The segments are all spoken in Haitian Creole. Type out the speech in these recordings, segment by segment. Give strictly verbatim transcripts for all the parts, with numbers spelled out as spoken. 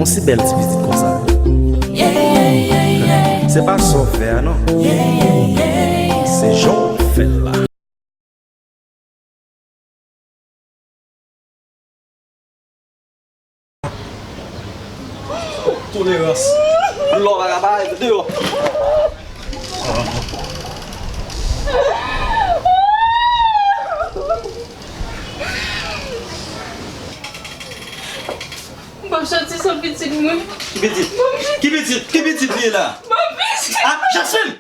Si bèl ti pitit konsa. Se pa sa w fè a non. Se jan w fè l la. Tolerans. Lò pa ka parèt deyò. M p ap soti san pitit mwen. Ki pitit? Ki pitit? Ki pitit li ye la? M p ap pitit. Ah, Jasmine!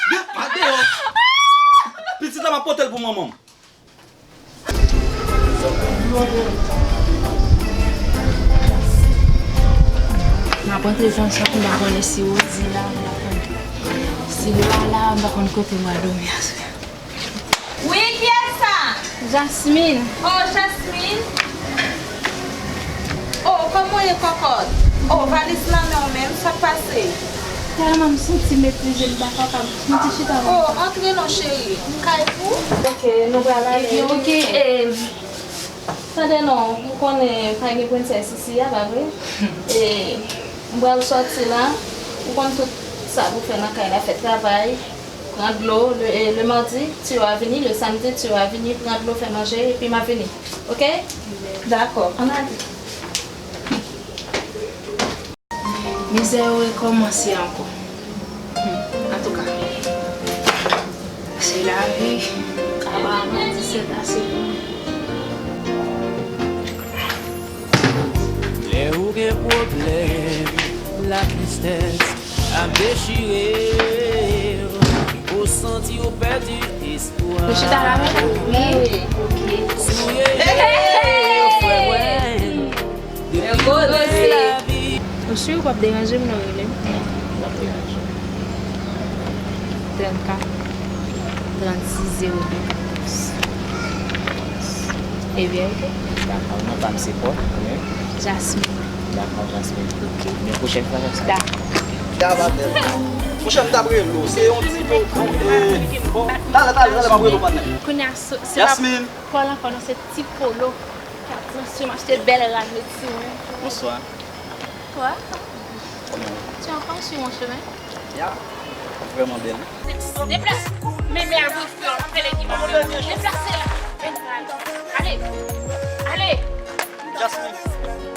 Depa deyò. Pitit la, m ap pote l pou manman m. M ap rantre zòn sa, m pa konnen si Rodi la, m pa konnen si Lwa la, m pa konn kote m a dòmi aswè. Wi, kiyès sa? Jasmine. Oh, Jasmine. Oh, kòman w ye, kòkòt? Oh, valiz nan men w menm, sa k pase? Tèlman m santi meprize, m pa kapab. M di chita non. Oh, antre non, cheri. M kay pou. Ok, nou pral ale. Ebyen, ok, e, tande non, ou konnen pa gen prensès isi a, pa vre? E, m pral sòti la. Ou konn tout sa pou fè nan kay la, fè travay. Pran dlo, le, eh, le mardi, Tio a vini, le samedi, Tio a vini, pran dlo, fè manje, epi m a vini. Ok? Dakò, ann ale. Mizè yo rekòmanse ankò. Hmm, antouka, se lavi. Kaba a mandi, se ta se pou mwen. Lè ou gen pwoblèm, latristès ap dechire w, ou santi w pèdi espwa. Nou chita la menm? Wi. Ok. Souye frè mwen. Depi w gen lavi. Ou si ou p ap deranje m non, rele m. Non, m p ap deranje w. Trannkat, trannsis, zewo de. Ebyen, ok. Dakò, non pa m se Paul, wi. Jasmine. Dakò, Jasmine. Ok. Ebyen, pwochèn fwa, Jasmine. Dakò. Pwochèn, m t ap rele w. Se yon ti po, eh, bon, talè, talè, talè, m ap rele w, patnè. Kounye a, se, se pa Jasmine. Paul ankò, non, se Ti Polo. K ap nan si m achte bèl rad, mèsi, wi. Bonswa. Toi, tu es encore sur mon chemin? Ya, vrèman bèl. Deplase. Men, men, avè frè, anpil ekip avè. Deplase la. Men, ale. Ale. Jasmine.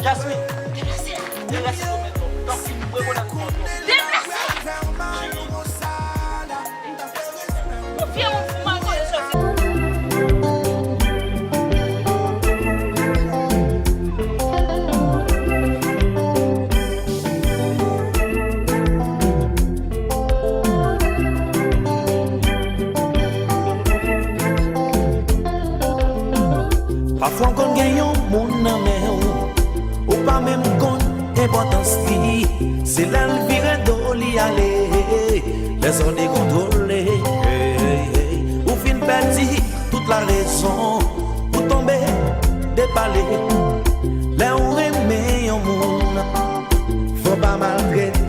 Jasmine. Deplase la. Deplase. Deplase. Ou vye moun fou, m al voye soti. Pafwa w konn gen yon moun nan men w, ou pa menm konn enpòtans li. Se lè l vire do li ale, lè sa w dekontwole. Ou fin pèdi tout larezon, ou tonbe depale. Lè w renmen yon moun, fò w pa maltrete